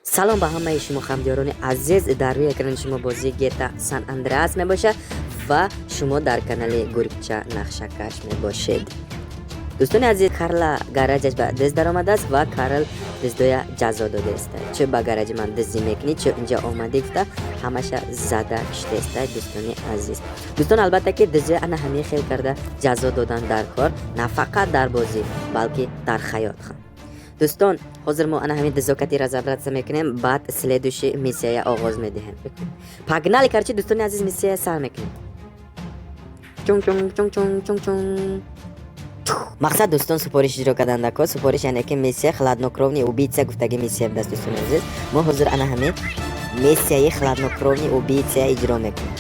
Салом ба ҳамаи шумо ҳамдиёрони азиз. Дар рӯи экрани шумо бозии GTA San Andreas мебошад ва шумо дар канали Гургча Нақшакаш мебошед. Дӯстони азиз, Карла гаражаш ба дизд даромадааст ва Карл диздоя ҷазо додааст. Чӣ ба гараҷи ман диздӣ мекунӣ, чӣ инҷа омадӣ гуфта, ҳамаша зада киштааста. Дӯстони азиз, дӯстон, албатта ки диздоя ана ҳамин хел карда ҷазо додан дар кор, на фақат дар бозӣ, балки дар хаёт ҳам. Дӯстон, ҳозир мо ана ҳамин дизокати разобраться мекунем, баъд следующий миссияя оғоз медиҳем. Погнали, короче, дӯстони азиз, миссияя сар мекунем. Чун чун чун чун чун чун. Мақсад, дӯстон, супориш иҷро кардан дар кор. Супориш, яъне ки миссия «Хладнокровный убийца» гуфтаги миссия будаст. Дӯстони азиз, мо ҳозир ана ҳамин миссияи «Хладнокровный убийца» иҷро мекунем.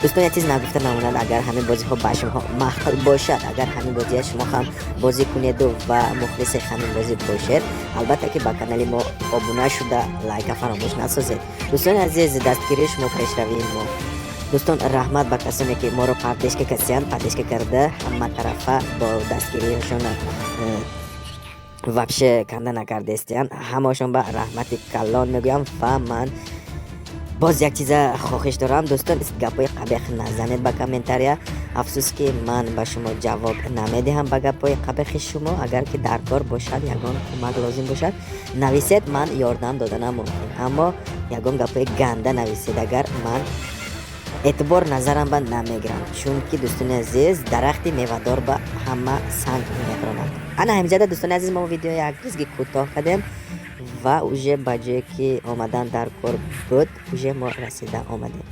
Дӯстон, як чиз нагуфта намонад: агар ҳамин бозиҳо ба шумо маъқул бошад, агар ҳамин бозия шумо ҳам бозӣ кунеду ва мухлиси ҳамин бозӣ бошед, албатта ки ба канали мо обуна шуда, лайка фаромӯш насозед. Дӯстони азиз, дастгирии шумо пешравии мо. Дӯстон, раҳмат ба касоне ки моро поддержка касиянд, поддержка карда, ҳама тарафа бо дастгириашон вообще канда накардестиянд. Ҳамаошон ба раҳмати калон мегӯям. Ва ман боз як чиза хоҳиш дорам, дӯстон: гапҳои қабеҳ назанед ба комментария. Афсӯс, ки ман ба шумо ҷавоб намедиҳам ба гапҳои қабеҳи шумо. Агар ки дар кор бошад, ягон кӯмак лозим бошад, нависед, ман ёрдам доданам мумкин. Аммо ягон гапҳои ганда нависед агар, ман эътибор назарам ба намегирам, чунки, дӯстони азиз, дарахти мевадор ба ҳама санг мехӯронад. Ана ҳамиҷада, дӯстони азиз, мо видео як ризги кӯтоҳ кардем ва уже ба ҷое ки омадан дар кор буд, уже мо расида омадем.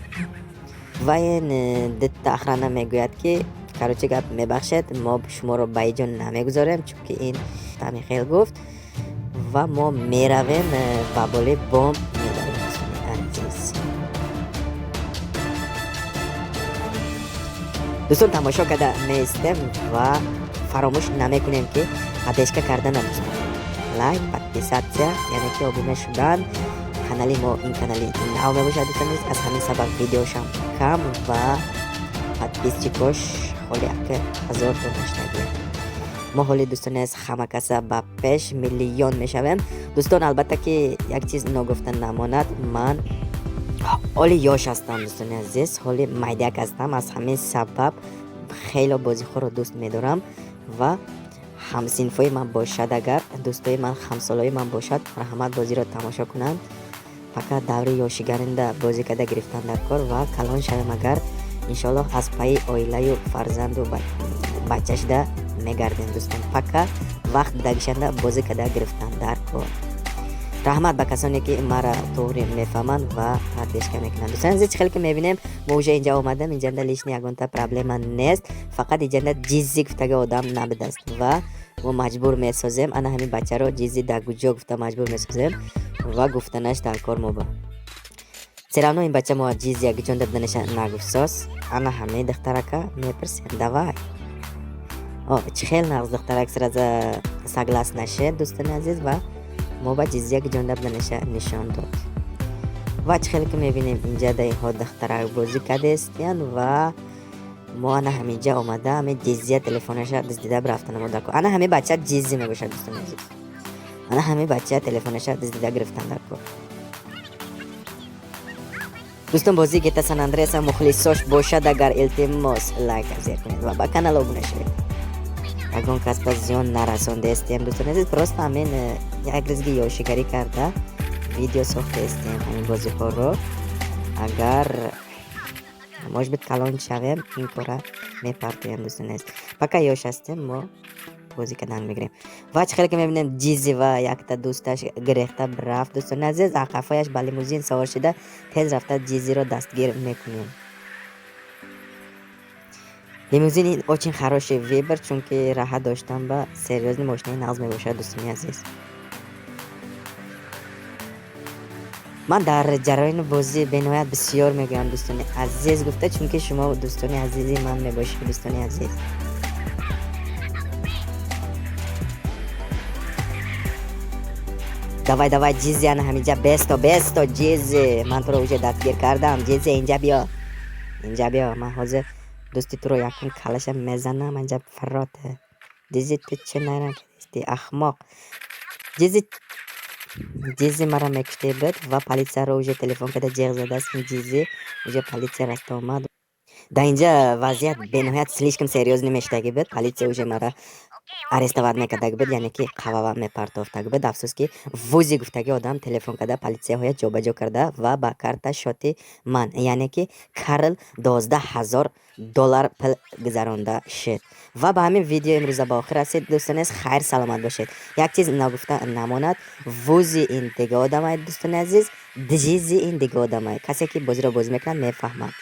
Ва ин дитта охрана мегӯяд, ки, короче, гап, мебахшед, мо шуморо ба иҷо намегузорем, чунки ин тами хел гуфт. Ва мо меравем, ба болои бом мебарем. Дӯстони азиз, дӯстон, тамошо карда меистем ва фаромӯш намекунем, ки поддержка кардана, дӯстон, лайк, подписаться, яъне ки обуна шудан. Канали мо ин канали нав мебошад, дӯстон азиз, аз ҳамин сабаб видеошам кам ва подписчикош ҳоли ака 1000 дона. Мо ҳоли, дӯстони азиз, ҳама каса ба пеш миллион мешавем. Дӯстон, албатта ки як чиз ногуфта намонад: ман ҳоли ёш ҳастам, дӯстони азиз, ҳоли майдак ҳастам, аз ҳамин сабаб хело бозиҳоро дӯст медорам. Ва ҳамсинфҳои ман бошад, агар дӯстои ман, ҳамсолои ман бошад, марҳамат, бозиро тамошо кунанд. Фақат даври ёшигаринда бозӣ карда гирифтан дар кор ва калон шавем агар, иншоаллоҳ, аз пайи оилаю фарзанду бача шуда мегардем. Дӯстон, пока вақт дагишанда бозӣ карда гирифтан дар кор. Раҳмат ба касоне ки мара туғри мефаҳманд ва поддержка мекунанд. Дӯстони азиз, чӣ хеле ки мебинем, мо уже инҷа омадем. Инҷанда лишний ягонта проблема нест, фақат инҷанда Ҷиззи гуфтага одам набудаст ва мо маҷбур месозем ана ҳамин бачаро. Ҷиззи дар куҷо гуфта маҷбур месозем ва гуфтанаш дар кор мо ба всё равно ин бача мо Ҷиззи ягиҷонда буданаша нагуфтсоз. Ана ҳамин духтарака мепурсем. Давай. О, чӣ хел нағз, духтарак сразу согласна шед, дӯстони азиз, ва мо ба Ҷиззи ягиҷонда буданаша нишон дод. Ва чӣ хеле ки мебинем, инҷа да инҳо духтарак бозӣ кардестиян ва мо ана ҳаминҷа омада, ҳамин Ҷиззия телефонаша дуздида рафтана мо дар кор. Ана ҳамин бача Ҷиззи мебошад, дӯстони азиз. Ана ҳамин бача телефонаша дуздида гирифтан дар кор. Дӯстон, бозии GTA San Andreas мухлисош бошад агар, илтимос, лайк зер кунед ва ба канал обуна шавед. Ягон кас ба зиён нарасондаестем, дӯстони азиз, просто ҳамин як ризги ёшигарӣ карда видео сохтаестем ҳамин бозиҳоро. Агар, может быть, калон шавем, ин кора мепартоем, дӯстони азиз. Пока ёш ҳастем, мо бозӣ кардан мегирем. Ва чӣ хеле ки мебинем, Ҷиззи ва якта дӯсташ гирехта рафт. Дӯстони азиз, қафояш ба лимузин савор шида, тез рафта Ҷиззиро дастгир мекунем. Лимузин ин очень хороший выбор, чунки раҳат доштан ба серьёзный мошинаи нағз мебошад. Дӯстони азиз, ман дар ҷараёни бозӣ бениҳоят бисёр мегӯям «дӯстони азиз» гуфта, чунки шумо дӯстони азизи ман мебошед, дӯстони азиз. Давай, давай, Ҷизи, ана ҳаминҷа бесто, бесто, Ҷизи, ман туро уже дастгир кардам. Ҷизи, инҷа биё, инҷа биё, ман ҳозир дӯсти туро якум калаша мезанам анҷа фароте. Ҷизи, ту чӣ найранг кардисти, ахмоқ? Ҷизи. Ҷизи мара мекуште буд ва полисияро уже телефон карда ҷеғ задааст. Ҷизи уже полисия раста омад. Дар инҷа вазъият бениҳоят слишком серьёзный мешудагӣ буд. Полисия уже мара арестовать мекардаги буд, яъне ки қавава мепартофтаги буд. Афсӯс, ки вузи гуфтаги одам телефон карда, полисияҳоя ҷобаҷо карда ва ба карта шоти ман, яъне ки Карл, 12 000 доллар пул гузаронда шуд. Ва ба ҳамин видео имрӯза ба охир расид, дӯстони азиз. Хайр, саломат бошед. Як чиз нагуфта намонад: вузи ин дига одамай, дӯстони азиз, дижизи ин дига одамай. Касе ки бозиро бозӣ мекунад, мефаҳмад.